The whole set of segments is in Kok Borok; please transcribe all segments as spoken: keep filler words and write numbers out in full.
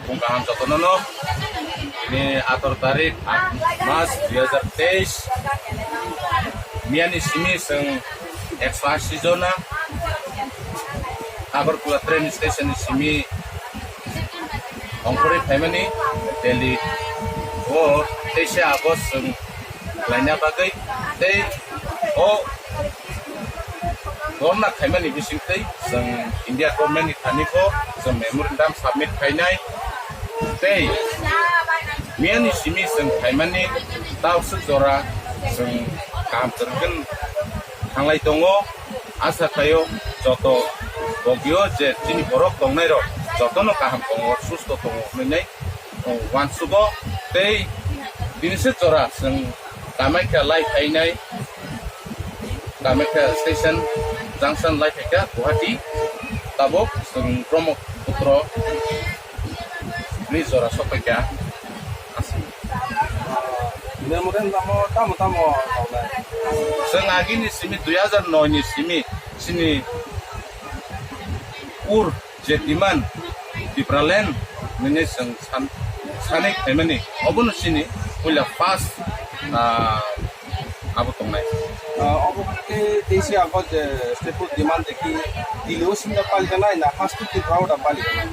Bung kaham jotono no. Ini atharo tarik, aat mas dui hazar teis. Miyani simi chwng ekso ashi jona Agartala train station ni simi ongkhorwi phaimani Delhi o teisa August chwng khlaina bagwi tei o dhorna khaimani bisingtwi chwng India government ni thani bo chwng memorandum submit khainai tei miyani simi chwng khaimani tausuk jora chwng kaham kwrwngkhe thanglai tongo. Asa khaio joto bogio je chini borok tongnairok jotono kaham tongo, susto tongo hwnwi uansugo tei bini se jora chwng Kamakhya lai phainai, Kamakhya station junction lai phaikha Guwahati, tabuk chwng Brahmaputra ni jora sokphaikha. Memorandum o tamo tamo tongnai? Chwng agini simi dui hazar noi ni simi chini ur je demand Tipraland nini chwng san-, sanwi khaimani obono chini puila first, ah, abo tongnai. Ah, obo khe teisa August je statehood demand de ki Delhi o simi da palikanai na haste Tripura o da palikanai?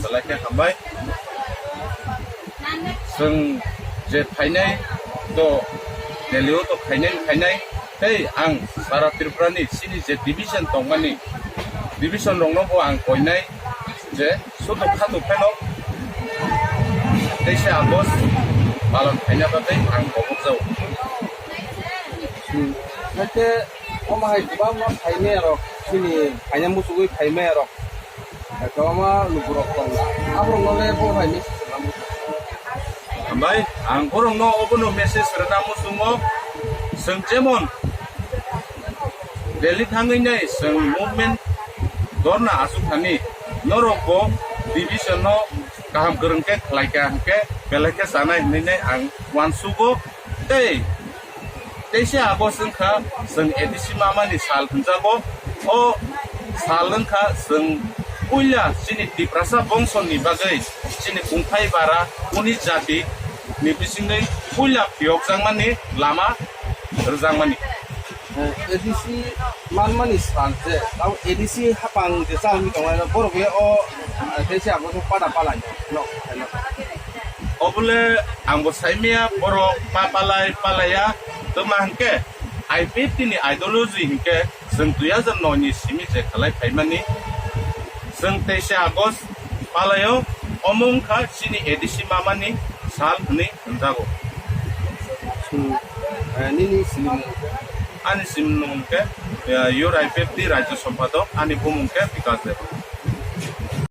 Belai khe hambai. Chwng je phainai to Delhi o to phainai phainai tei ang sara Tripura ni chini je division tongmani division rokno bo ang koinai je sudu khatu pheno teisa August palon khaina bagwi ang kobok jago. Hmm. Haikhe omo hai kwbangma phaimaya rok chini phaina muchugwi phaimaya rok kwbangma lukurok tongo. Aborokno le bo hai message rwna muchungo. Hambai, ang borokno obono message rwna muchungo. Chwng jemon Delhi thangwi nai chwng movement dorna aswk thani norok bo division no kaham kwrwng khe khlai kha hwnkhe belai khe chanai hwnwi nai ang uansugo. Tei teisa August wngkha chwng A D C mamani sal hwnjago. O sal wngkha chwng puila chini Tiprasa bongso ni bagwi chini kungthai bara uni jati ni bisingwi puila phiyokjakmani lama rwjakmani. A D C manmani sal je, tamo A D C hapang je chal wngwi tongnai, borok le o, eh, teisa August o pada palai no, no, no. Obole ang bo saimaya borok ma palai palaiya, tongma hwnkhe I P F T ni ideology hwnkhe chwng dui hazar noi ni simi je khalai phaimani, chwng teisa August palaio, omo wngkha chini A D C mamani sal hwnwi hwnjago. Hmm. Eh, nini simi mung? Ani simi mung hwnkhe, eh, Youth I P F T Rajya Sampadok, ani bumung khe Bikash Debbarma.